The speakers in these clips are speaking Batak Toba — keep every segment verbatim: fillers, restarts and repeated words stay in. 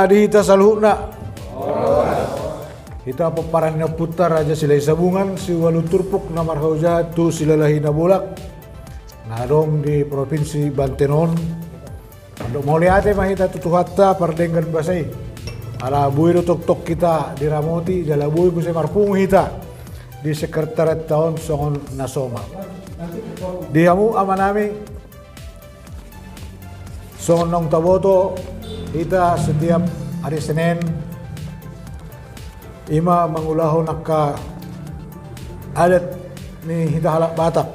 Di hita saluhutna. Hita pomparan ni ompunta Raja Silahi Sabungan, siualu turpuk na marhaojahan tu Silalahi Nabolak, na adong di Provinsi Banten on. Mandok mauliate ma hita tu Tuhanta pardenggan basa i. Ala boi do tongtong hita diramoti, jala boi muse marpungu hita di sekretariatta on songon na somal. Di hamu amanami, songon naung taboto, hita setiap ari Senen i ma mangulahon angka adat ni hita halak Batak,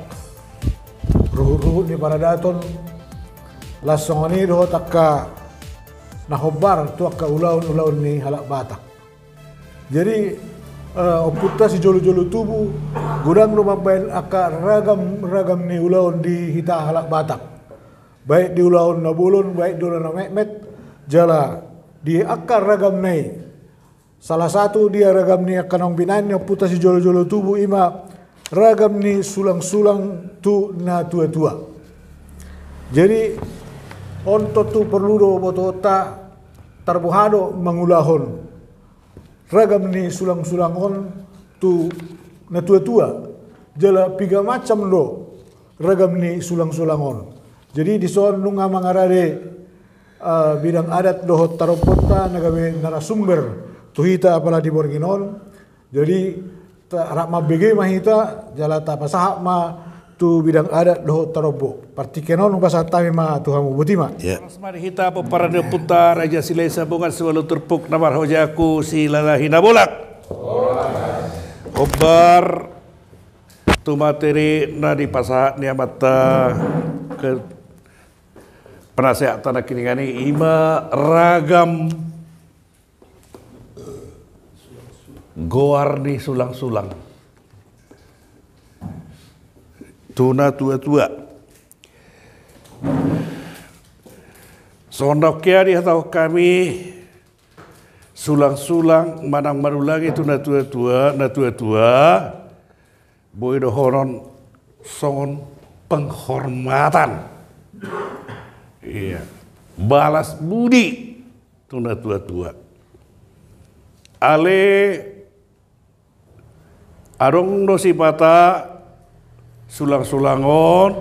ruhut-ruhut ni paradaton, laos songon i dohot angka na hombar tu angka ulaon-ulaon ni halak Batak. Jadi, eh, ompunta sijolo-jolo tubu godang do mambahen angka ragam-ragam ni ulaon di hita halak Batak. Baik di ulaon na bolon, baik di ulaon na metmet, jala di angka ragamna i. Salah satu di ragam ni angka naung binahen ni ompunta sijolo-jolo tubu i ma ragam ni sulang-sulang tu na tua-tua. Jadi, on tontu porlu do botoonta tarboha do mangulahon ragam ni sulang-sulang on tu na tua-tua, jala piga macam do ragam ni sulang-sulang on. Jadi, dison nunga mangarade, eh, bidang adat dohot tarombonta na gabe narasumber tu hita apala di borngin on. Jadi, ta-, rap mambege ma hita, jala tapasahat ma tu bidang adat dohot tarombo. Partingkian on hupasahat hami ma tu hamu, boti ma. Ya. Horas ma di hita pomparan ni ompunta Raja Silahi Sabungan, siualu turpuk na marhaojahan tu Silalahi Nabolak. Hombar tu materi na dipasahat ni amanta, ke-, penasehat nangkiningan i, i ma ragam goar ni sulang-sulang tu na tua-tua. Songon na hea dihatahon hami, sulang-sulang manang manulangi tu na tua-tua, na tua-tua, boi dohonon songon penghormatan. Iya. Balas budi tu na tua-tua. Ale adong do sipata sulang-sulang on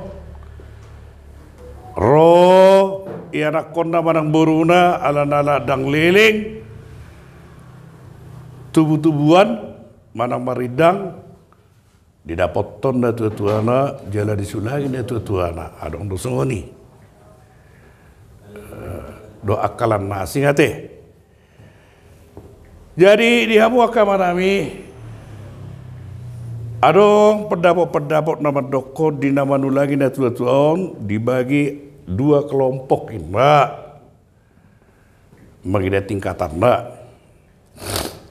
ro ianakkonna manang boruna, alana ndang leleng tubu-tubuan manang marindang, didapothon na tua-tuana jala disulangi na tua-tuana, adong do songon i. Eh, dohot angka na asing ate. Jadi, di hamu angka amanami, adong pendapot-pendapot na mandokkon di na manulangi na tua-tua on dibagi dua kelompok, ima marhite tingkatanna.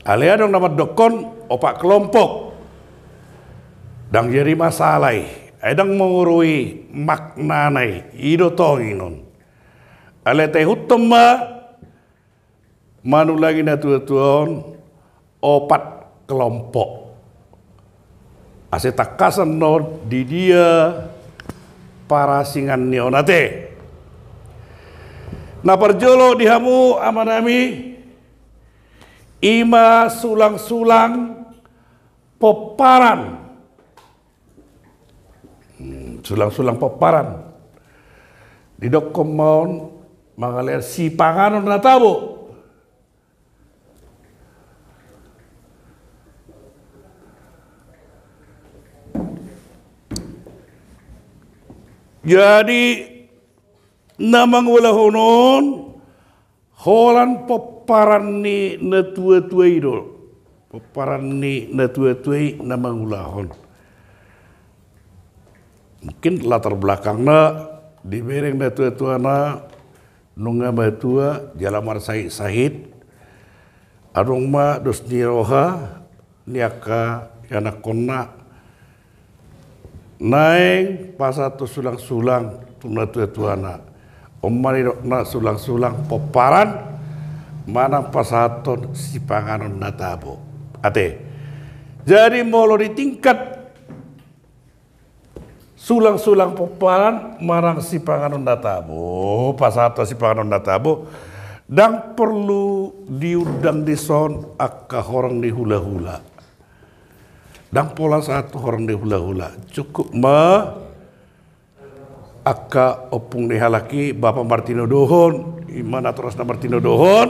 Alai adong na mandokkon opat kelompok. Ndang jadi masalah i, ai ndang mangorui maknana i, i do tong i non. Alai taihuthon ma manulangi na tua-tua on opat kelompok. Ase tangkasan non di dia parasingan ni on ate. Na parjolo di hamu amanami, ima sulang-sulang pomparan. Hmm, sulang-sulang pomparan. Didokkon ma on mangalehon sipanganon na tabo. Jadi, na mangulahon on holan pomparan ni na tua-tua i do. Pomparan ni na tua-tua i na mangulahon. Mungkin latar belakangna dibereng na tua-tuana nunga matua jala marsahit-sahit. Adong ma dos ni roha ni angka ianakkonna naeng pasahathon sulang-sulang tu na tua-tuana. On ma nidokna sulang-sulang pomparan manang pasahathon sipanganon na tabo. Ate. Jadi molo di tingkat sulang-sulang pomparan manang sipanganon na tabo, pasahathon sipanganon na tabo, Ndang porlu diundang dison angka horong ni hulahula. Ndang pola sahat tu horong ni hulahula. Cukup ma angka ompung ni halak i, bapa martinodohon, ima natorasna martinodohon,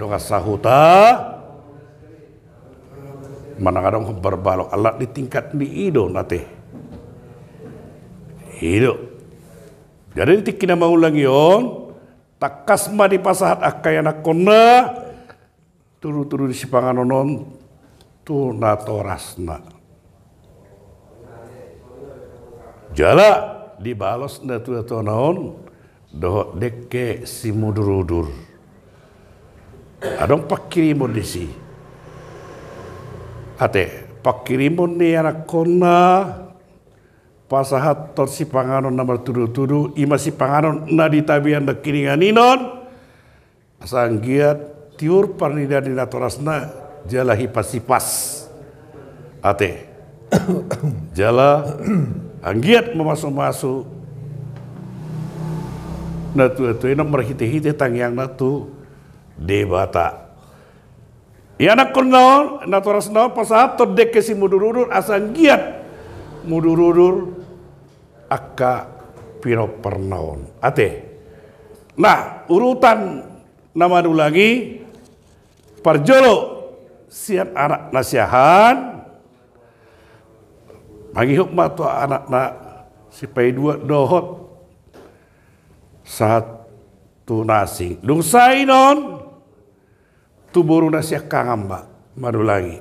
dongan sahuta, manang adong hombar balok, ala di tingkat ni i do, ate. I do. Jadi di tingki na mangulahon i on, tangkas ma dipasahat angka ianakhonna tudutudu ni sipanganon on tu natorasna. Jala dibalos natuatuana on dohot dengke simudurudur. Adong pangkirimon disi. Ate, pangkirimon ni ianakhonna pasahathon sipanganon na martudutudu, ima sipanganon na di tabean nangkiningan i on, asa anggiat tiur parnidaan ni natorasna jala hipasipas. Ate. Jala anggiat mamasumasu natuatua i on marhitehite tangiangna tu Debata. Ianakhonna on, natorasna on pasahathon dengke simudurudur asa anggiat mudurudur angka pinomparna on. Ate. Nah, urutan na manulang i, parjolo sian anakna si Ahan, mangihut ma tu anakna si Paidua dohot sahat tu na asing. Dung sae i on tu boruna siangkangan ma manulang i.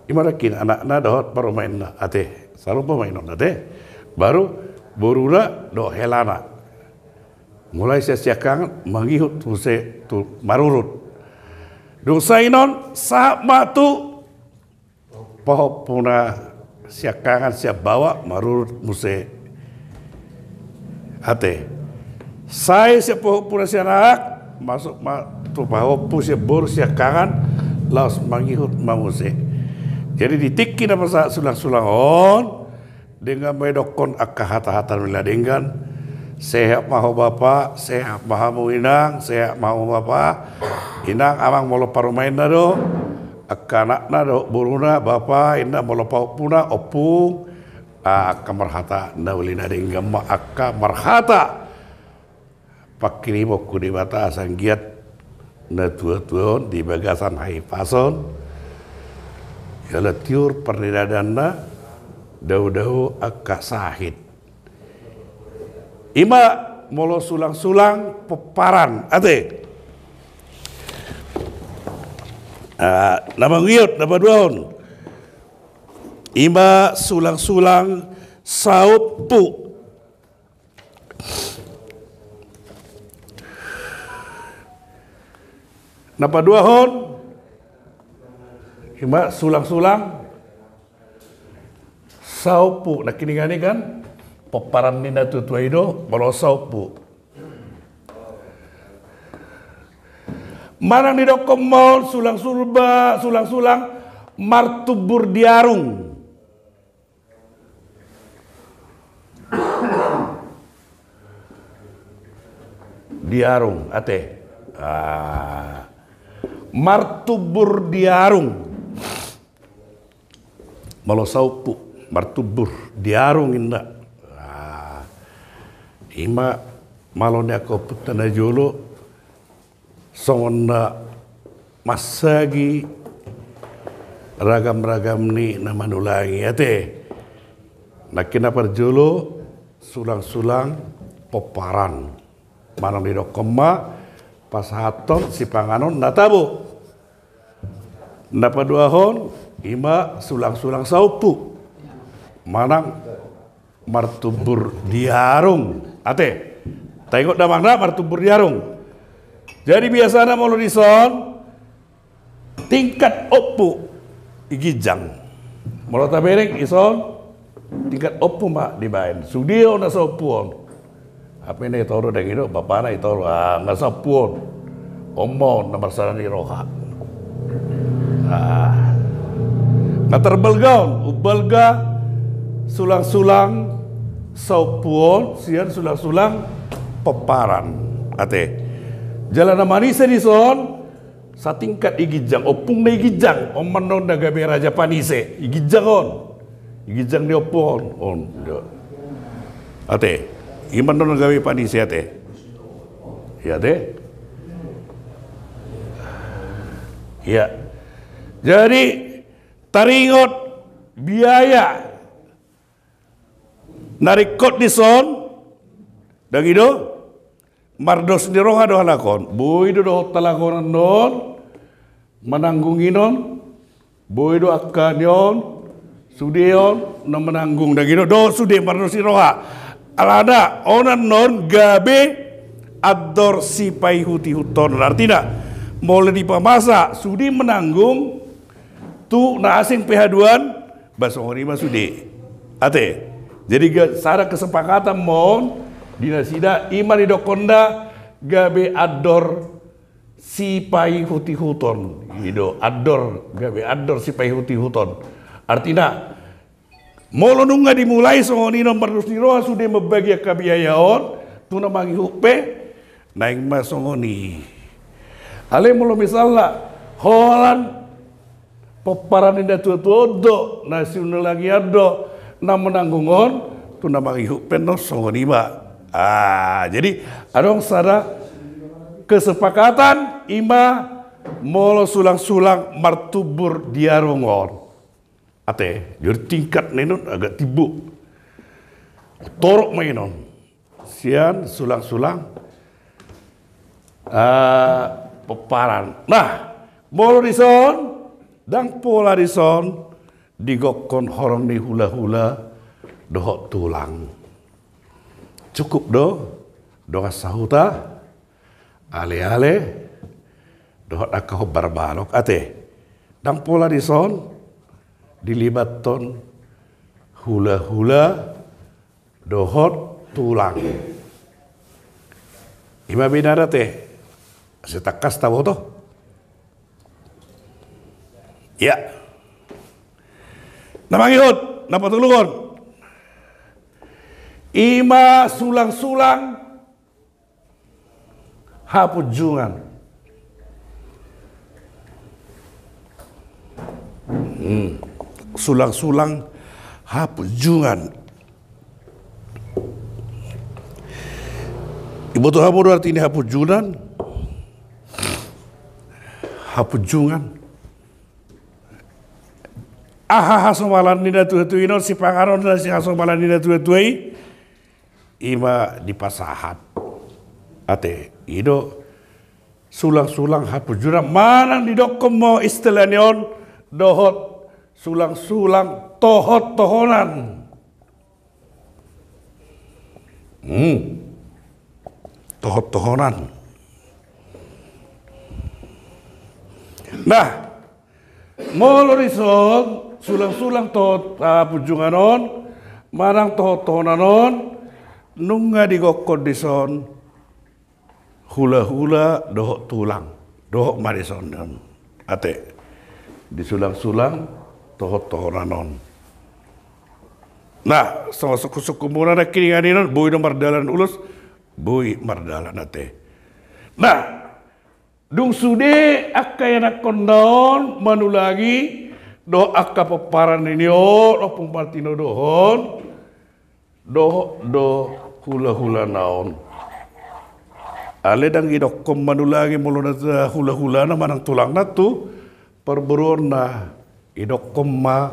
Ima nangkin anakna dohot parumaenna, ate, sarupa ma i on, ate. Baru boruna dohot helana. Mulai sian siangkangan mangihut muse tu marurut. Dung sae i on sahat ma tu pahompuna siangkangan sian baoa marurut muse. Ate. Sae sian pahompuna sian anak, masuk ma tu pahompu sian boru siangkangan, laos mangihut ma muse. Jadi di tingki na pasahat sulangsulang on, denggan ma didokkon angka hatahata na uli na denggan. Sehat ma ho bapa, sehat ma hamu inang, sehat ma hamu bapa. Inang, amang molo parumaenna do, angka anakna dohot boruna, bapa, inna, molo pahompuna, ompung, ah, angka marhata na uli na denggan ma angka marhata pangkirimonku Debata asa anggiat natuatua on di bagasan hahipason jala tiur parnidaanna, daodao angka sahit. Ima molo sulangsulang pomparan, ate. Ah, na mangihut, na paduahon. Ima sulangsulang saompu. Na paduahon, ima sulangsulang saompu, nangkiningan i kan, pomparan ni natuatua i do, molo saompu. Manang didokkon ma on sulangsulba-, sulangsulang martumbur di arung. Di arung, ate. Ah. Martumbur di arung. Molo saompu, martumbur di arung inna. Ah. Ima malo ni angka ompunta na jolo, songon na mansagi ragamragam ni na manulang i, ate. Nangkin na parjolo sulangsulang pomparan. Manang didokkon ma pasahathon sipanganon na tabo. Na paduahon ima sulangsulang saompu. Manang martumbur di arung. Ate. Taingot damang na martumbur di arung. Jadi biasana molo dison tingkat ompu i ginjang. Molo tabereng dison tingkat ompu ma dibaen. Sude on na saompu on. Hape na ito do dang i do, bapana ito do, ah, na saompu on. On ma on na marsada ni roha. Ah. Na tarbalga on, umbalga sulangsulang saompu on sian sulangsulang pomparan. Ate. Jala na manise dison, satingkat i ginjang, ompungna i ginjang, on ma annon na gabe raja panise, i ginjang on. I ginjang ni ompung on, on. Ate, i ma annon na gabe panise ate. Ia ate. Ia. Jadi, taringot biaya na ringkot dison, ndang i do, mardos ni roha do halak on. Boi do dohot halak on annon mananggung i non, boi do angka ni on, sude on na mananggung, ndang i do, dohot sude mardos ni roha. Alana on annon gabe andor sipaihut-ihuton. Artina, molo dipamasa sude mananggung, tu na asing pe haduan, ba songon i ma sude. Ate. Jadi ga-, sada kesepakatan ma on di nasida, i ma didokkon da gabe andor sipaihut-ihuton. I do andor, gabe andor sipaihut-ihuton. Artina, molo nunga dimulai songon i non mardos ni roha sude mambagi angka biaya on tu na mangihut pe, naeng ma songon i. Alai molo misalna holan pomparan ni natua-tua on do, na siulang-ulangian do na mananggung on, tu na mangihut pe annon songon i ma. Ah, jadi adong sada kesepakatan, i ma molo sulang-sulang martumbur di arung on. Ate, jadi tingkat ni non agak timbo. Torop ma i non. Sian sulang-sulang, ah, pomparan. Nah, molo dison, ndang pola dison digokkon horong ni hula-hula dohot tulang. Cukup do dongan sahuta, ale-ale, dohot angka hombar balok, ate. Ndang pola dison dilibathon hula-hula dohot tulang. I ma binahen, ate. Asa tangkas taboto. Ia. Na mangihut, na patoluhon. I ma sulang-sulang hapunjungan. Hmm. Sulang-sulang hapunjungan. Iboto hamu do arti ni hapunjungan? Hapunjungan. Aha hasomalan ni natua-tua i non, sipanganon na sihasomalan ni natua-tua i, i ma dipasahat. Ate, i do sulang-sulang hapunjungan, manang didokkon ma istilah ni on dohot sulang-sulang tohot-tohonan. Hmm. Tohot-tohonan. Nah, molo dison sulang-sulang tohot, ah, hapunjungan on manang tohot-tohonan on, nunga digokkon dison hula-hula dohot tulang, dohot ma dison. Ate, di sulang-sulang tohot-tohonan on. Nah, songon sungkun-sungkunmuna nangkiningan i non, boi do mardalan ulos, boi mardalan ate. Nah, dung sude angka ianakkonna on manulangi dohot angka pomparan ni on, Ompung Martinodohon, dohot do hula-hulana on. Alai ndang idokkon manulangi molo na hula-hulana manang tulangna tu parboruonna, idokkon ma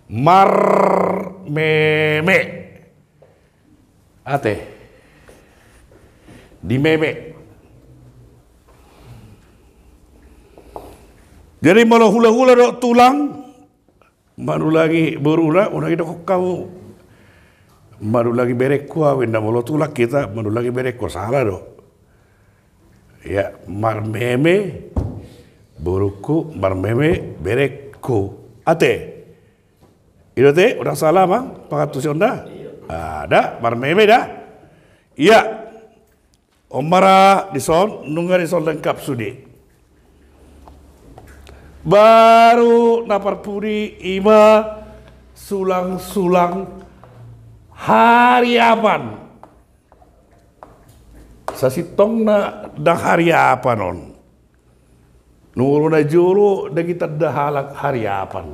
marmeme. Ate. Dimeme. Jadi molo hula-hula dohot tulang, manulangi boruna, unang idokkon hamu manulangi berengku au, inda molo tulang hita manulangi berengku, salah do. Ia, marmeme borungku, marmeme berengku. Ate. I do ate, unang salah ma pangantusion da. Ah, da, marmeme da. Ia. On ma ra dison, nunga dison lengkap sude. Baru na parpudi i ma sulang-sulang hariapan. Sasintongna ndang hariapan on. Nunga na jolo ndang itanda halak hariapan.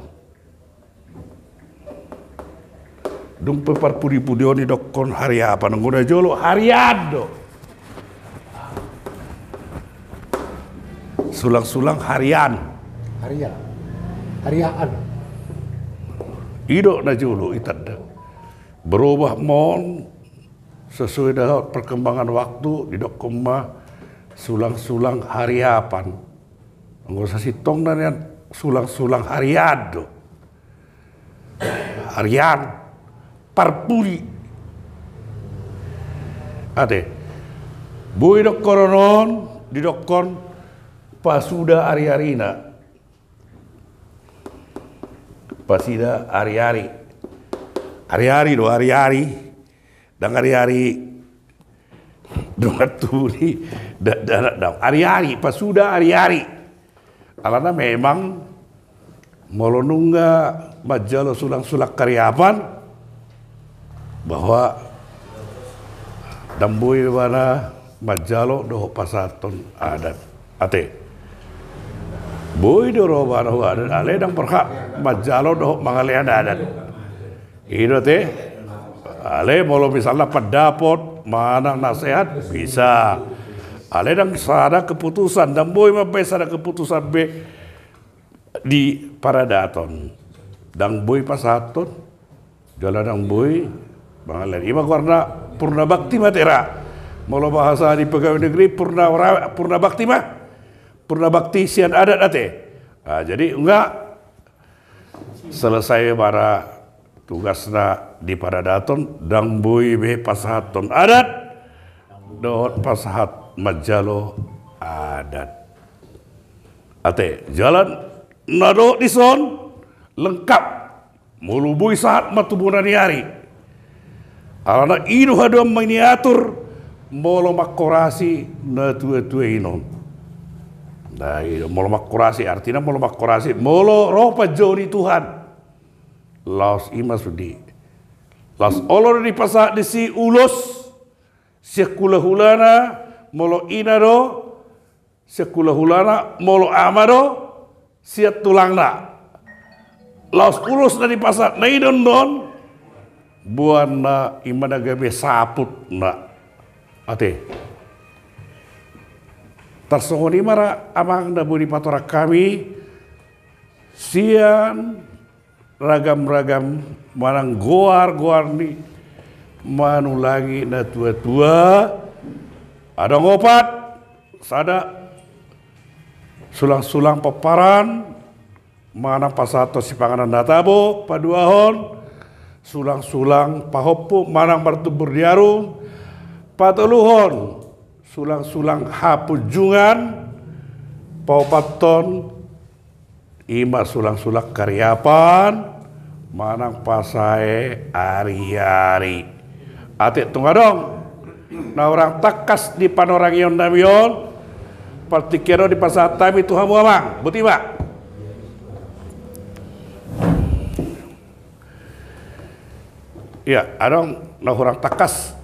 Dung pe parpudi-pudi on didokkon hariapan, anggo na jolo harian do. Sulang-sulang harian. Harian. Hariaan. I do na jolo itanda. Berubah ma on sesuai dengan perkembangan waktu, didokkon ma sulang-sulang hariapan. Anggo sasintongna nian sulang-sulang harian do. Harian, parpudi. Ate. Boi dokkon on, didokkon pasuda ari-arina. Pasida ari-ari. Ari-ari do, ari-ari. Ndang ari-ari dongan tubu ni dakdanak, ndang. Ari-ari, pasuda ari-ari. Alana memang molo nunga manjalo sulang-sulang hariapan, bahwa ndang boi ibana manjalo dohot pasahathon adat. Ate. Boi do ro ibana hu adat, alai ndang berhak manjalo dohot mangalean adat. I do ate. Alai molo misalna pandapot manang nasehat, bisa. Alai ndang sada keputusan, ndang boi mambaen sada keputusan be di paradaton. Ndang boi pasahathon, jala ndang boi mangalean. I ma goarna purna bakti ma ate ra. Molo bahasa di pegawai negeri, purna ra-, purna bakti ma. Purna bakti sian adat ate. Ah, jadi nunga selesai ibana tugasna di paradaton, ndang boi be pasahathon adat dohot pasahat manjalo adat. Ate, jala na dohot dison lengkap. Molo boi sahat ma tubu na niari. Alana i do haduan miniatur molo mangkorasi natua-tua i non. Nah, i do, molo mangkorasi, artina molo mangkorasi, molo ro panjouon ni Tuhan. Laos i ma sude. Laos olo do dipasahat disi ulos sian hula-hulana, molo ina do sian hula-hulana, molo ama do sian tulangna. Laos ulos na dipasahatna i do annon boanna, i ma na gabe saputna. Ate. Tarsongon i ma ra amang na boi dipatorang hami sian ragam-ragam manang goar-goar ni manulangi natua-tua. Adong opat, sada, sulang-sulang pomparan manang pasahathon sipanganon na tabo, paduahon, sulang-sulang pahompu manang martumbur di arum, patoluhon, sulang-sulang hapunjungan, paopathon, i ma sulang-sulang hariapan manang pasahat ari-ari. Ate, tung adong na hurang tangkas di panorangion nami on, partingkian on dipasahat hami tu hamu amang. Boti ma. Ia, adong na hurang tangkas.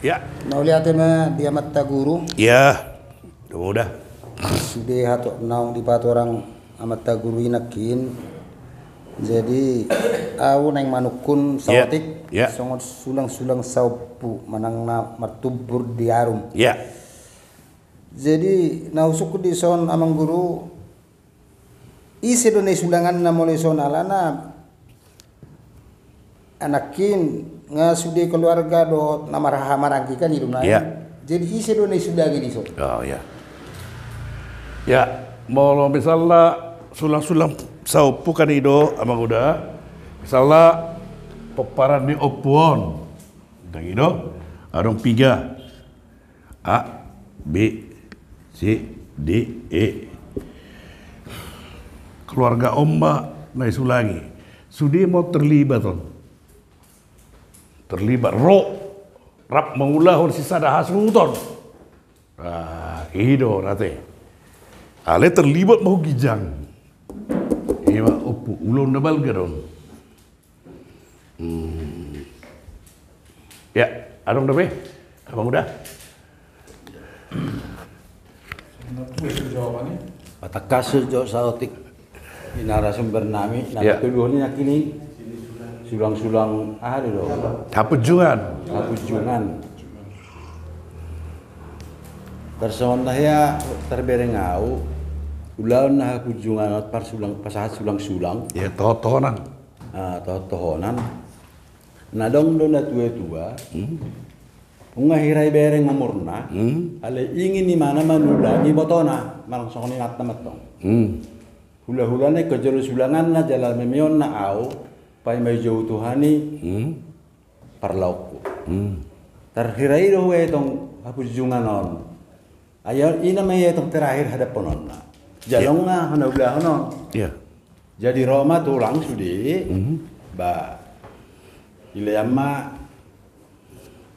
Ia. Mauliate ma di amanta guru. Ia. Udah. Sude hatop naung dipatorang amanta guru i nangkin. Jadi au naeng manungkun saotik, ia, songon sulang-sulang saompu manang na martumbur di arum. Ia. Jadi na husungkun dison amang guru, ise do na i sulanganna molo ison, alana nangkin nga sude keluarga dohot na marhaha maranggi kan i do na. Ia. Jadi ise do na i sulangi dison? Oh, ia. Ia, molo misalna sulang-sulang saompu kan i do amang uda. Misalna pomparan ni ompu on. Ndang i do. Adong piga. A, B, C, D, E. Keluarga on ma na i sulangi. Sude ma terlibat on. Terlibat ro. Rap mangulahon sisada hasuhuton. Ah, i do ate. Alai terlibat ma hu ginjang. I ma ompu, ulaon na balga do on. Hmm. Ia, adong dope? Abang udah? Patangkas jo saotik. Ina narasumber nami, na patoluhon i nangkining sulang-sulang aha do? Hapunjungan. Hapunjungan. Tarsongon na hea tarbereng ahu, ulaon na hapunjungan on parsulang, pasahat sulang-sulang. Ia, tohon-tohonan. Ah, tohon-tohonan. Na adong do na tua-tua. Hmm. Nunga hira ibereng umurna, hmm, alai ingin imana manulangi ibotona, manang songon inanta ma antong. Hmm. Hula-hulana ingkon jolo sulanganna jala memeonna ahu, paima dijou Tuhan i, hmm, parlaokku. Hmm. Tarhira i do huetong hapunjungan on. Ai ina ma ia tong terakhir hadapononna. Jala nunga hona ulahon on. Ia. Jadi ro ma tulang sude, mhm, ba, dilean ma,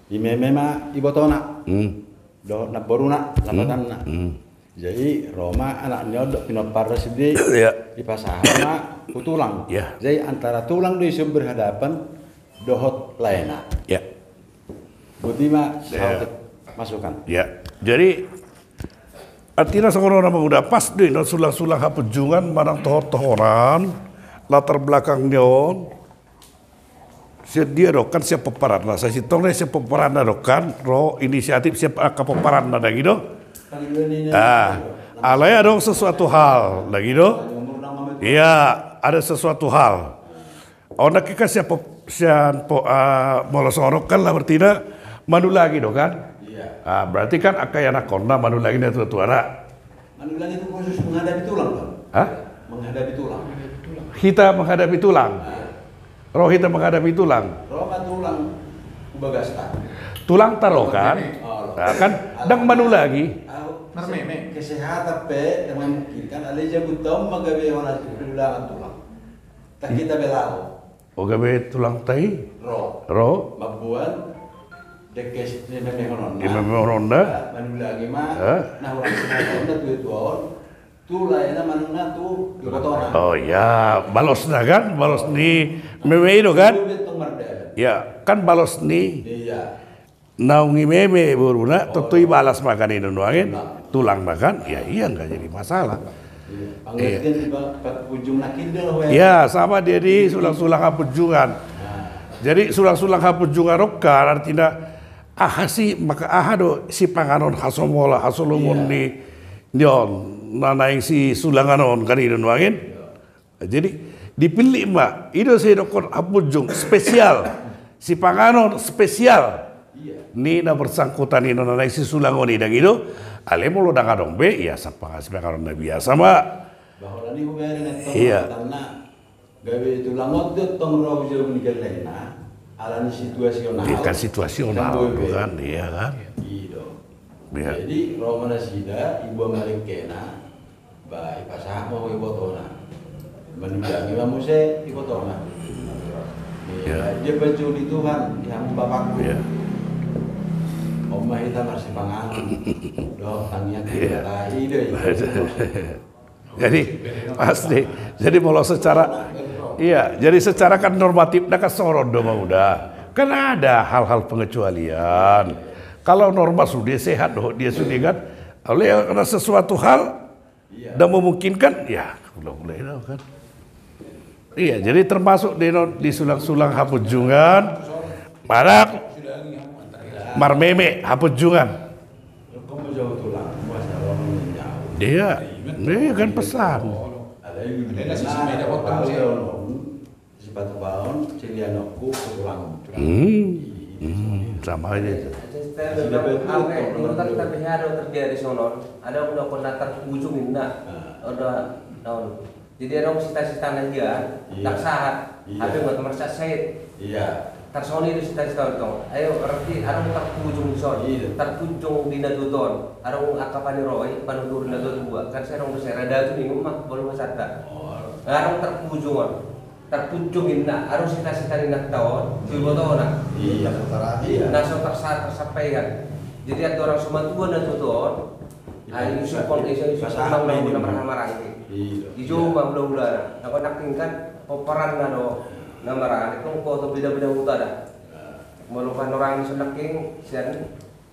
dimeme ma ibotona. Mhm. Dohot namboruna, mhm, lapatanna. Mhm. Jadi ro ma anak ni on dohot pinomparna sude, ia, dipasahat ma tu tulang. Ia. Jadi antara tulang do isi on berhadapan, dohot laena. Ia. Boti ma, ia, saotik masukan. Ia. Jadi artina songon on, Amang Uda, pas do i non sulang-sulang hapunjungan manang tohon-tohonan, latar belakang ni on. Sian dia do kan, sian pomparanna, sai sintong na sian pomparanna do kan, ro inisiatif sian angka pomparanna, dang i do. Ah, alai adong sesuatu hal, dang i do. Ia, ada sesuatu hal. On nangkin kan sian po-, sian po-, ah, molo songon on kan, lah berarti na manulangi do kan? Ia. Ah, berarti kan angka ianakhonna manulangi na tua-tuana. Manulangi itu khusus menghadapi tulang, Bang? Hah? Menghadapi tulang. Hita menghadapi tulang. Ah. Ro hita menghadapi tulang. Ro ma tulang tu bagasta. Tulangta ro kan? Oh, ro. Ah, kan ndang manulangi. Au, marmeme. Kesehatan pe ndang memungkinkan, alai jabu taon ma gabe hona ulangan tulang. Tangkita be laho. O, gabe tulangta i? Ro. Ro. Mamboan dengke si memehononna. Memehononna. Manulangi ma. Eh? Na hurang sehat on, na tua-tua on. Tu laena manang na tu ibotona. Oh ia, balosna kan? Balos ni meme i do kan? Ia, kan balos ni. Ia. Naung i meme boruna, tontu ibalas ma kan i do nuaeng, tulang ma kan, ia, ia nggak jadi masalah. Ia, sama dia di sulang-sulang hapunjungan. Jadi sulang-sulang hapunjungan on kan artina aha si, maka aha do sipanganon, hasomola, hasolomon ni, ni on, na naeng sisulangan on kan i do nuaeng. Jadi dipillit ma, i do sai didokkon hapunjung spesial, sipanganon spesial. Ia. Ni na bersangkutan i, na naeng sisulangon i, dang i do. Alai molo ndang adong be, ia sipanganon na biasa ma. Ia. Gabe tulang on do tong ro jabu ni gellengna, alani situasional. Ia kan situasional kan, ia kan. I do. Ia. Jadi ro ma nasida, diboan ma dengkena. Ba, dipasahat ma tu ibotona. Manulangi ma muse ibotona. Ia. Ia, dia paculi Tuhan di hamu bapakku. Ia. On ma hita marsipanganon. Dohot tangiang, ia, hita i do i. Jadi pasti. Jadi molo secara, ia, jadi secara kan normatifna kan songon on do, Amang Uda. Kan ada hal-hal pengecualian. Kalau normal sude sehat dohot dia sude kan. Alai karena sesuatu hal ndang memungkinkan, ia, hula-hula i do kan. Ia, jadi termasuk di, di sulang-sulang hapunjungan, manang marmeme hapunjungan. Ia, ia kan pesan. Sipatupaon, silianonku, tulang. Hmm. Hmm, sama aja itu. Ada udah pernah terjadi sonon, ada udah pernah terhujung inna. Udah tahun. Jadi adong sita-sita na hian, ndang sahat. Tapi buat merasa sait. Tarsongon i do sita-sita on tong. Ayo, berarti adong terhujung di son. Terhujung di na tua-tua on. Adong angka paniroi, panutur na tua-tua. Kan sai adong do sera datu ni, ma, bolo ma santa. Adong terhujung on. Terhujung inna, adong sita-sita ni inanta on, tu ibotona. Na so tersa-, tersampaikan. Jadi andorang so matua na tua-tua on. Ai, iso pon, iso, iso pon na marhaha maranggi. Dijou ma hula-hulana. Nangkin kan pomparanna do na maranggi, tong poto beda-beda huta da. Molo panorang i so nangkin sian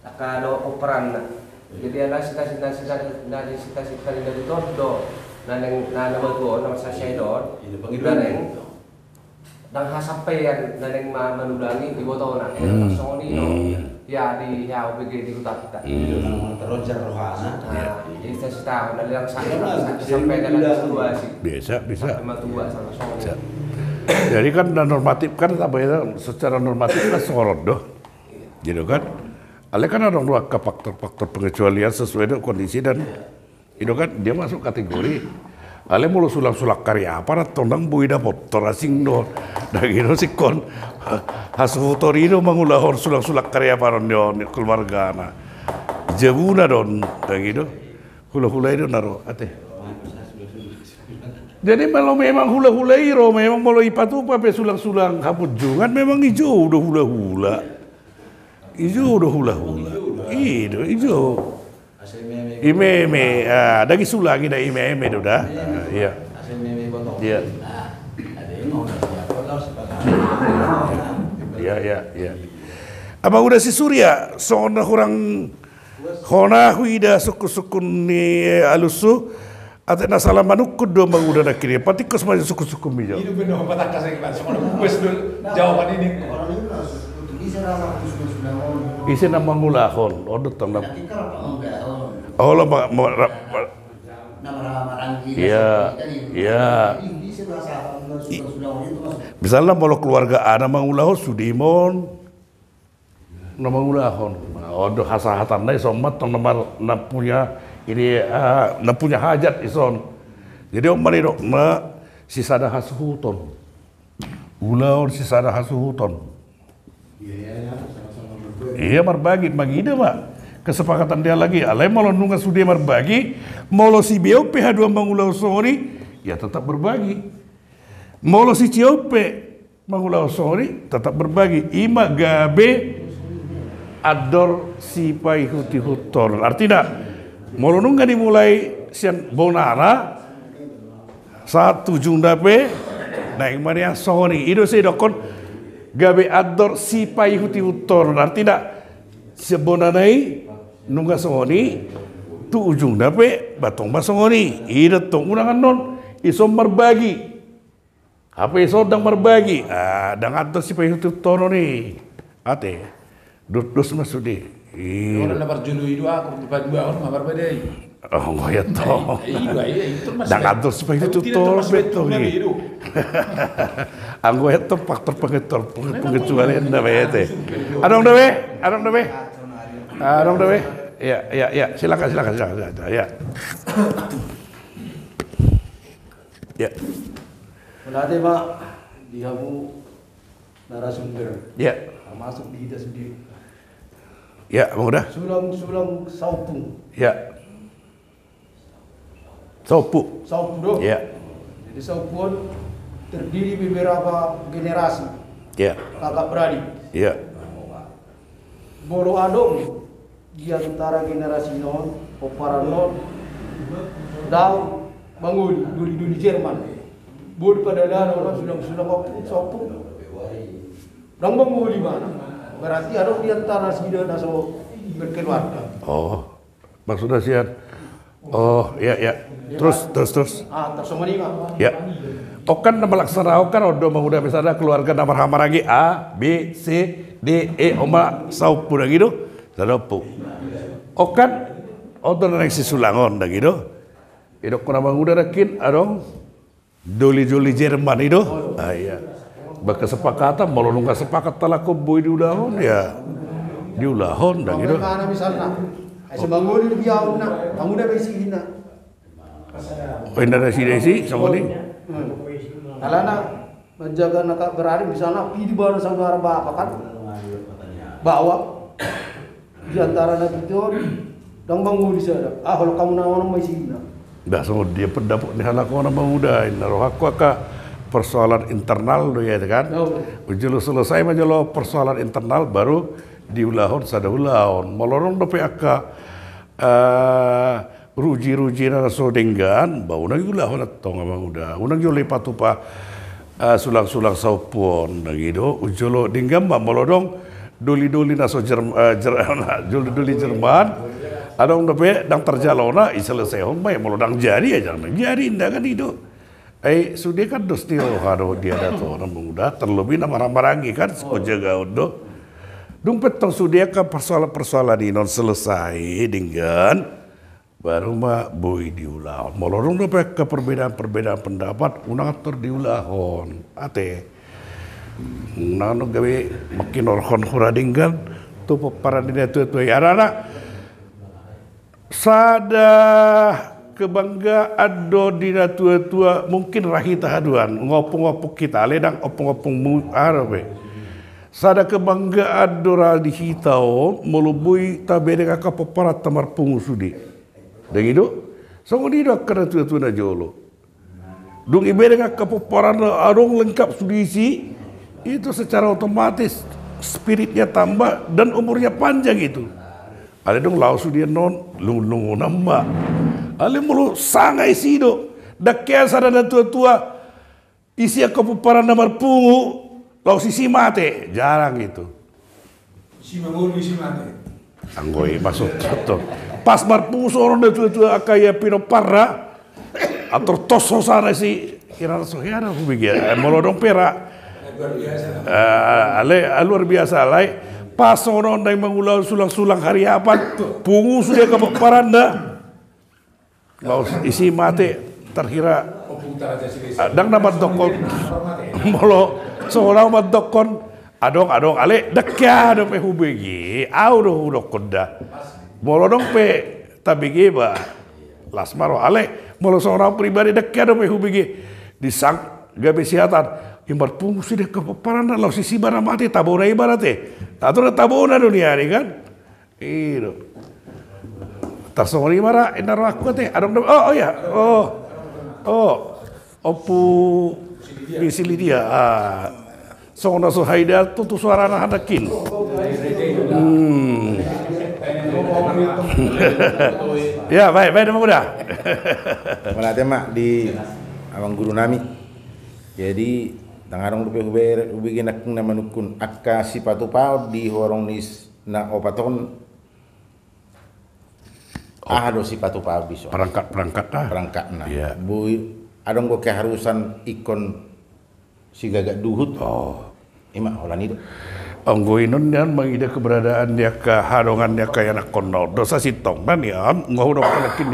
Angka do pomparanna. Jadi na sita-sita, na sita-sita ni na di tondo, na naeng na matua on, na marsahit on. Na naeng ndang hasampaian, na naeng manulangi ibotona. Songon i do. Ya di ya O P G di huta kita. Taronjar rohana. Jadi sita-sita na naeng sampai dalam situasi. Bisa, bisa. Matua sama songon i. Jadi kan na normatif kan, apa ya, secara normatif kan songon do. Gitu kan. Alai kan adong do angka faktor-faktor pengecualian sesuai dengan kondisi dan itu kan dia masuk kategori. Alai molo sulang-sulang karya apa na tong ndang boi dapothon, asing do. Ndang i do singkon. Hasuhuton i do mangulahon sulang-sulang karya apa on di keluargana. Jabuna do on ndang i do. Hula-hula i do na ro ate. Jadi molo memang hula-hula i ro, memang molo ipatupa pe sulang-sulang hapunjungan, memang i jou do hula-hula. I jou do hula-hula. I do, i jou. I meme, ah, ndang i sulang i da, i meme do da. Ah, iya. Iya. Iya, iya, iya. Amang Uda si Surya, songon na hurang hona huida sungkun-sungkun ni alusu. Ate na sala manungkun do Amang Uda nangkin i, patingkos ma sungkun-sungkunmi jo. Ise na mangulahon? On do tong na. Olo ma, ma, ra, ma, iya, iya. Misalna molo keluarga A na mangulahon, sude ma on na mangulahon. Nah, on do hasahatanna i, ison ma tong na mar-, na punya ini, ah, na punya hajat ison. Jadi on ma nidokna sisada hasuhuton. Ulaon sisada hasuhuton. Iya, marbagi, mangida ma. Kesepakatan dia lagi. Alai molo nunga sude marbagi, molo sibeon pe haduan mangulahon songon i, ya tetap berbagi. Molo siceon pe mangulahon songon i, tetap berbagi. I ma gabe andor sipaihut-ihuthon. Artina, molo nunga dimulai sian bonana sahat tu ujungna pe, naeng ma nian songon i. I do sai didokkon gabe andor sipaihut-ihuthon. Artina, sian bonana i nunga songon i, tu ujungna pe ba tong ma songon i. I do tong unang annon ison marbagi. Hape ison ndang marbagi, ah, ndang andor sipaihut-ihuthon i. Ate, dos-dos ma sude. Iya. Orang na parjolo i do akur, di paduahon ma marbadai. Anggo i antong. Ndang andor sipaihut-ihuthon be tong i. Anggo i antong faktor pengetor, penge-, pengecualian na be ate. Adong do be, adong do be. Adong do be. Iya, iya, iya. Silakan, silakan, silakan, silakan. Iya. Ya. Mauliate ma di hamu narasumber. Ya. Termasuk di hita sendiri. Ya, Amang Uda. Sulang-sulang saompung. Ya. Saompung. Saompung do. Ya. Jadi saompung terdiri beberapa generasi. Ya. Kakak beradik. Ya. Molo adong di antara generasi on, pomparan on, ndang mangoli, doli-doli Jerman. Boi padalanon on, sulang-sulang saompung. Ndang mangoli ma. Berarti adong di antara nasida na so berkeluarga. Oh. Maksudna sian. Oh, iya, iya. Terus, terus, terus. Ah, terus songon i ma. Ya. On kan na malaksanahon on do Amang Uda, misalna keluarga na marhahamaranggi A, B, C, D, E, on ma saompung nangkin i do. Sada ompung. On kan, on do na naeng sisulangon nangkin i do. Didokkon Amang Uda nangkin adong doli-doli Jerman i do. Ah, iya. Ba kesepakatan, molo nunga sepakat halak on boi diulahon, ya diulahon, ndang i do. Mana misalna, ai so mangoli di biaonna, Amang Uda ma isina. Oh, inda na isi, isi, songon i. Hmm. Alana manjaga na kakak beradik, misalna, pidi ibana saudara bapa kan. Baoa. Di antara na pitu on, ndang mangoli sada. Ah, olo hamu na onom ma isina. Bah, songon dia pendapat ni halak on Amang Uda, inna rohangku angka persoalan internal do i ate kan. Oh. Jolo selesai ma jolo persoalan internal, baru diulahon sada ulaon. Molo adong dope angka, eh, ruji-ruji na so denggan, ba unang diulahon antong Amang Uda. Unang jolo ipatupa, eh, sulang-sulang saompung on, nangkin i do. Jolo denggan ma molo adong Doli-doli na so Jerman, doli-doli Jerman. Adong dope ndang tarjalona, i selesaihon ma i, molo ndang jadi ya jangan jadi, inda kan i do. Ai sude kan dos ni roha do di adat on, Amang Uda, terlebih na marhahamaranggi kan so jagaon do. Dung pe tong sude angka persoalan-persoalan i non selesai denggan, baru ma boi diulahon. Molo dung dope angka perbedaan-perbedaan pendapat, unang tor diulahon. Ate. Unang gabe mangkinorhon hura denggan tu pomparan ni na tua-tua i. Arana sada kebanggaan do di na tua-tua, mungkin ra hita haduan, ngompung-ngompung hita, ale ndang ompung-ompung mu, aha dope. Sada kebanggaan do ra di hita on, molo boi tabereng angka pomparan ta marpungu sude. Ndang i do? Songon i do angka na tua-tua na jolo. Dung ibereng angka pomparan na adong lengkap sude isi, itu secara otomatis spiritnya tambah dan umurnya panjang itu. Ale dung laho sude annon lungun-lungunan ma. Ale molo sanga isi do, ndang hea sada na tua-tua isi angka pomparan na marpungu, laos isi mate, jarang itu. Isi mangolu, isi mate. Anggo i maksud tu. Pas marpungu songon on na tua-tua angka ia pinomparna, ator tos hosana isi, hira so hea na hubege. Eh, molo adong pe ra. Luar biasa. Eh, ale, ah, luar biasa, alai. Pas songon on naeng mangulahon sulang-sulang hariapan, pungu sude angka pomparanna. Laos isi mate, tarhira. Ompung ta Raja Silesa. Ah, ndang na mandokkon. Molo songon au mandokkon, adong, adong, ale, ndang hea dope hubege, au do hudokkon da. Molo adong pe tabege ba, las ma ro, ale, molo songon au pribadi ndang hea dope hubege. Disang gabe sihatan, i marpungu sude angka pomparanna, laos isi ma na mate, tabona ibarat e. Atur tabona do nian i kan. I do. Tarsongon i ma ra, inna rohangku ate, adong do, oh, oh iya, oh, oh, Ompu Bisi Lidia, ah, songon na so hea da tutu suarana handakin. Hmm. Ya, baik, baik, Amang Uda. Mauliate ma di amang guru nami. Jadi, ndang adong dope hubege, hubege nangkin na manungkun angka sipatupaon di horong ni na opat on, aha do sipatupaon dison? Perangkat-perangkat ah. Perangkatna. Iya. Boi, adong do keharusan ingkon sigagak duhut. Oh. I ma holan i do. Anggo i non nian mangida keberadaan ni angka hadongan ni angka ianakkonna on do sasintongna nian, nga hudok nangkin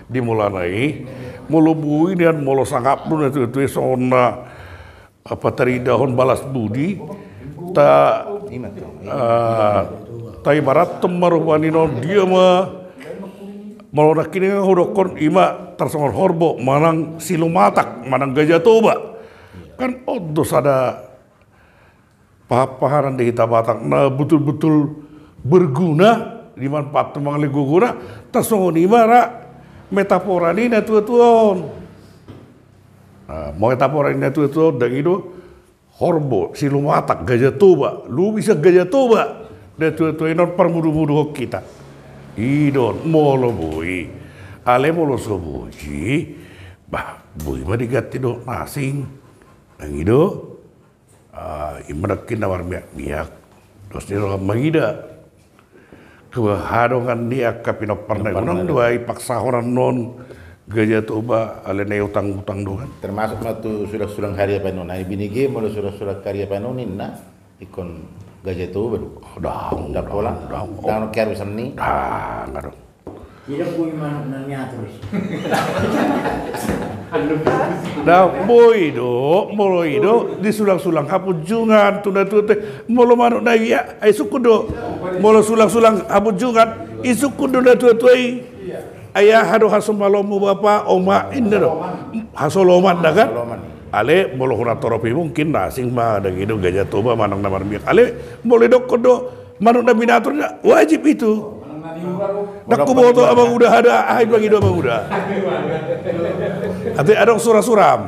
di mulana i. Molo boi nian, molo sangap do na tua-tua i songon na apa, taridahon balas budi, ta, ah, taibarathon ma rupani non dia ma, molo nangkin i nga hudokkon i ma tarsongon horbo manang silumatak manang Gajah Toba. Kan on do sada pahan-pahanan di hita Batak na betul-betul berguna, dimanfaathon mangalehon gogona, tarsongon i ma ra metafora ni na tua-tua on. Ah, metafora ni na tua-tua on ndang i do, horbo, silumatak, Gajah Toba, lubi sian Gajah Toba. Na tua-tua i non parmudu-muduhon hita. I do on, molo boi. Ale molo so boi, bah, boi ma diganti dohot na asing. Ndang i do. Ah, i ma nangkin na marmiak-miak. Dos ni roha mangida. Kehadongan ni angka pinomparna i, unang do ai paksahon annon Gajah Toba, alana i utang-utang do kan. Termasuk ma tu sulang-sulang hariapan on. Ai binege molo sulang-sulang hariapan on ninna ingkon Gajah Toba do. Ndang, ndang pola. Ndang keharusan ni. Ndang adong. Tidak boi manuk na niatur. Ndang boi do, molo i do di sulang-sulang hapunjungan tu na tua-tua i. Molo manuk na ia, ai sungkun do. Molo sulang-sulang hapunjungan, i sungkun do na tua-tua i. Ai aha do hasolomanmu bapa, oma, inna do. Hasoloman da kan? Hasoloman. Ale molo huna toropi mungkin na asing ma, ndang i do Gajah Toba manang na marmiak. Ale molo idokkon do manuk na binatur, wajib itu. Ndang huboto Amang Uda, aha i mangido Amang Uda. Ate adong sura-suram.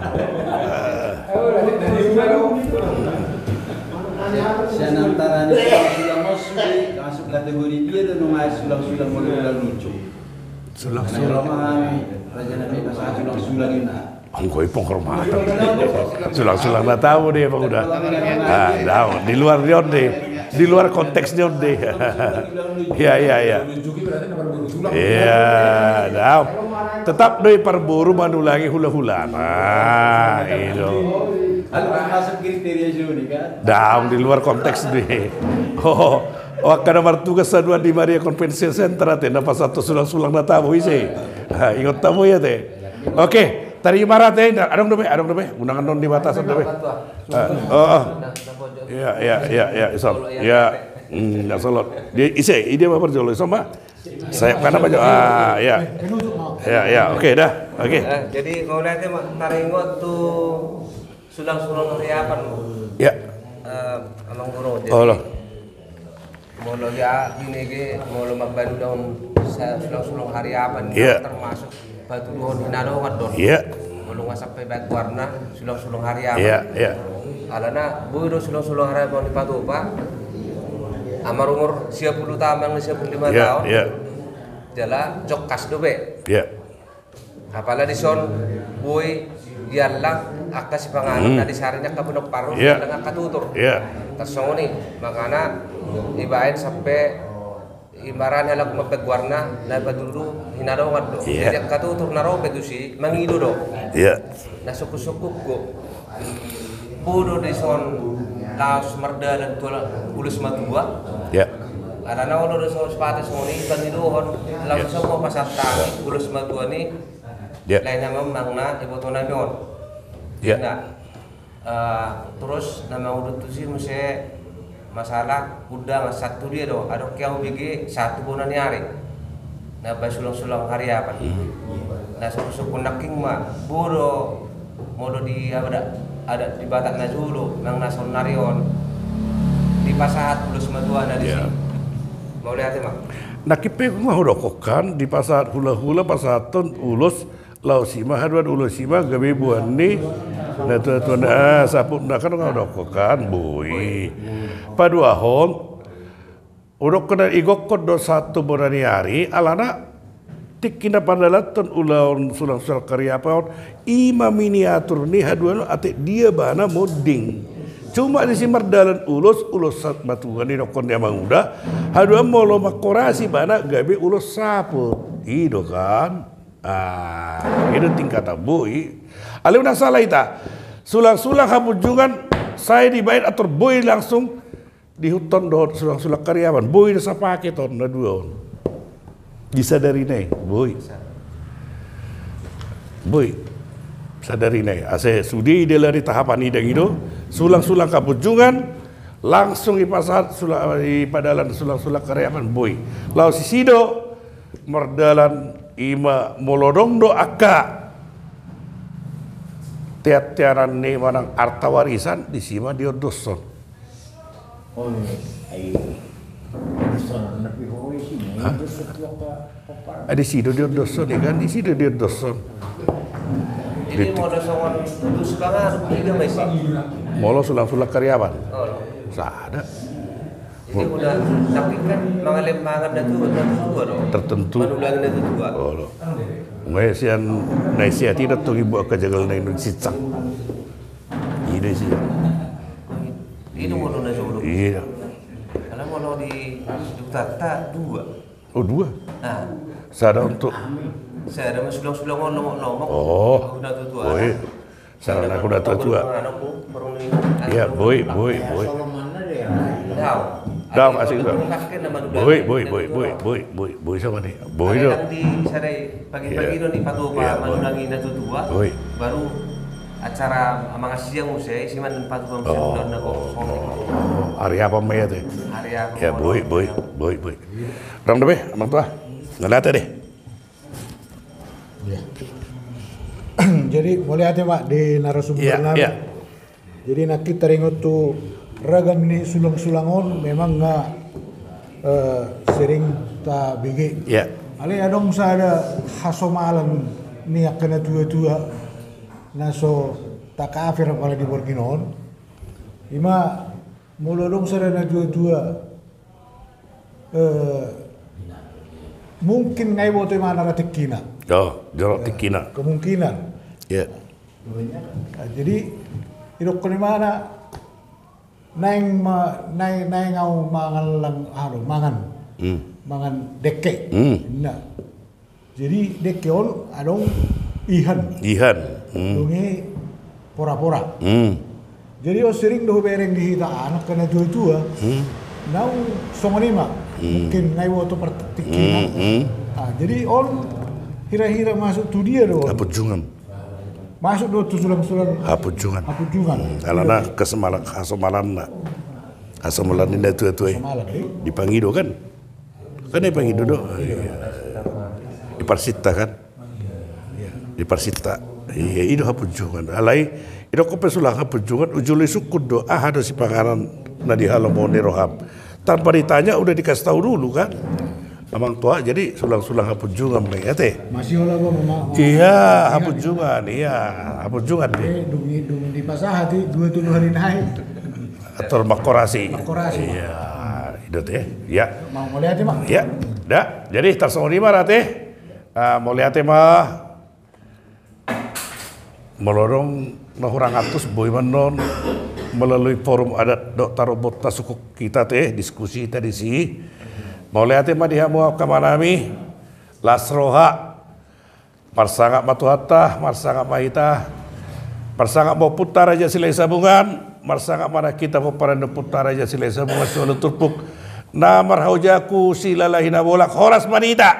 Sian antara ni sulang-sulang on sude, masuk kategori dia do nunga sulang-sulang model ulang lucu. Sulang-sulang. Raja nami pasahat sulang-sulang i na. Anggo i penghormatan. Sulang-sulang na tabo do i Amang Uda. Ah, ndang, di luar ni on do i. Di luar konteks ni on deh. Iya, iya, iya. Iya, daong. Tetap do i parboru manulangi hula-hula. Nah, itu. Daong, di luar konteks deh. Oh, oh, angka na martugas haduan di Maria Convention Center ate, na pasahat sulang-sulang na tabo ise. Ah, ingot tabo i ate. Oke, tarima ate. Adong dope, adong dope. Unang annon di batasan dope. Ah, oh, oh. Iya, iya, iya, iya, ison. Iya. Hmm, nggak solot. Dia ise, dia apa jolo ison, Pak? Sayap kanan apa jolo? Ah, iya. Iya, iya, oke dah. Oke. Eh, jadi mau lihat ya, Mak, taringot tu sulang-sulang hariapan. Iya. Eh, Amang Guru. Jadi, oh, lo. Molo ia binege, molo mambaen ulaon sa-, sulang-sulang hariapan, iya, termasuk patuduhon hinadongan do on. Iya. Molo nga sampe baen goarna sulang-sulang hariapan. Iya, iya. Alana boi do sulang-sulang hariapan dipatupa. Anak marumur sia pulu taon, manang sia pulu lima taon. Iya, iya. Jala jongkas dope. Iya. Apala dison boi diallang angka sipanganon, hmm, na disarihon angka pinompar, iya, diallang angka tutur. Iya. Tarsongon i, makana dibaen sampe imbaran halak mambaen goarna na patudu hinadongan do. Iya. Jadi angka tutur na ro pe tusi mangido do. Iya. Na sungkun-sungkun do. Boi do dison laos mardalan tu ulos matua. Iya. Alana olo do dison sipata songon i pangidohon, laos, iya, songon pasahat hami ulos matua ni, iya, lae na mamang na iboto nami on. Iya. Nah, eh, terus na mangudut tusi muse masalah undangan sahat tu dia do, adong ke au bege sahat tu bona ni ari. Na baen sulang-sulang hariapan. Hmm. Na sungkun-sungkun nangkin ma, boi do molo di adat, adat di Batak na jolo, nang na saonnari on, dipasahat ulos matuana disi. Iya. Mauliate ma. Nangkin pe nga hudokkon kan, dipasahat hula-hula, pasahathon ulos, laos i ma haduan ulos i ma gabe boan ni natua-tua, ah, saputna kan nga hudokkon kan, boi. Paduahon, hudokkon na igokkon do sahat tu bona ni ari, alana tingki na padalanhon ulaon sulang-sulang hariapan on, i ma miniatur ni haduan on, ate dia ibana monding. Cuma disi mardalan ulos, ulos sahat matua ni dokkon ni amanguda, haduan molo mangkorasi ibana gabe ulos saput. I do kan. Ah, i do tingkatan, boi. Alai unang sala hita. Sulang-sulang hapunjungan sai dibaen ator boi langsung diihuthon dohot sulang-sulang hariapan. Boi do sapaket on na dua on. Disadari na i, boi. Boi. Sadari na i. Asa sude i dilehon tahapan i dang i do. Sulang-sulang hapunjungan langsung dipasahat sula-, dipadalan sulang-sulang hariapan, boi. Laos disi do mardalan i ma molo adong do angka tean-teanan ni manang arta warisan, disi ma diondoshon. Oh, iya. Ai, bisa na pi ho isi, hah? Bisa tu apa, apa? Ah, disi do diondoshon i kan, disi do diondoshon. Jadi molo songon tutu sipanganon, i do ma isi. Molo sulang-sulang hariapan. Oh. Sada. Jadi molo nangkin kan mangalehon mangan na tu, na tutua do. Tertentu. Manulangi na tutua. Oh, lo. Nga sian na i sian i do tu ibu angka jagal na i non sinsang. I do isi. I do molo na jolo. Iya. Karena molo di Duktarta dua. Oh, dua? Nah. Sada untuk, sada ma sulang-sulang on, lomak-lomak. Oh. Au na tutua. Oh, iya. Sada na au na tutua. Iya, boi, boi, boi. Daong, asik, daong. Boi, boi, boi, boi, boi, boi, boi, sama nih. Boi do. Di sada i pagi-pagi do dipatupa, iya, boi. Manulangi na tutua. Boi. Baru acara mangan siang muse, isi ma na patupa muse. Oh. Hariapan ma i ate. Hariapan. Ya, boi, boi, boi, boi. Adong dope, amang tua. Nga late deh. Iya. Jadi, mauliate ma di narasumber nami. Iya, iya. Jadi, nangkin taringot tu ragam ni sulang-sulang on memang nga, eh, sering tabege. Iya. Alai adong sada hasomalan ni angka na tua-tua na so takafer apala di borngin on. I ma molo adong sada na tua-tua, eh, mungkin nga diboto ibana ra tingkina. Oh, jorok tingkina. Kemungkinan. Iya. Nah, jadi, didokkon ibana, Naeng ma, naeng, naeng au mangallang, anu, mangan. Hmm. Mangan dengke. Hmm. Nah. Jadi dengke on adong ihan. Ihan. Hmm. Adong i pora-pora. Hmm. Jadi on sering do hubereng di hita anak na tua-tua. Hmm. Naung songon i ma. Hmm. Mungkin nga iboto partingkinan. Hmm, hmm. Ah, jadi on hira-hira masuk tu dia do on. Hapunjungan. Masuk do tu sulang-sulang. Hapunjungan. Hapunjungan. Hmm, alana kesemalan, hasomalanna. Hasomalan ni na tua-tua i. Hasomalan, eh? Dipangido kan? Kan dipangido do. Iya. Diparsinta kan? Diparsinta. Iya, i do hapunjungan. Alai, idokkon pe sulang hapunjungan, ujung ni sungkun do, aha do sipanganon na di halomoan ni roham. Tanpa ditanya, udah dikasih tahu dulu kan? Amang tua, jadi sulang-sulang hapunjungan ma i, ate. Masih olah, Bang, ma-, ma-, iya, ma-, hapunjungan, iya, hapunjungan, eh, dung i, dung dipasahat i, dua tolu hari nai. Atur mangkorasi. Mangkorasi, Bang. Iya, i do te. Iya. Mau mauliate, Bang. Iya, da. Jadi, tarsongon i ma ra te. Ah, mauliate ma. Molo adong na hurang antus boi ma annon melalui forum adat dohot tarobot na sungkun hita te, diskusi hita disi. Mauliate ma di hamu angka amanami, las roha, marsangap ma Tuhanta, marsangap ma hita, marsangap ma Ompunta Raja Silahisabungan, marsangap ma nang hita pomparan ni Ompunta Raja Silahisabungan siualu turpuk, na marhaojaku Silalahi Nabolak, horas ma di hita.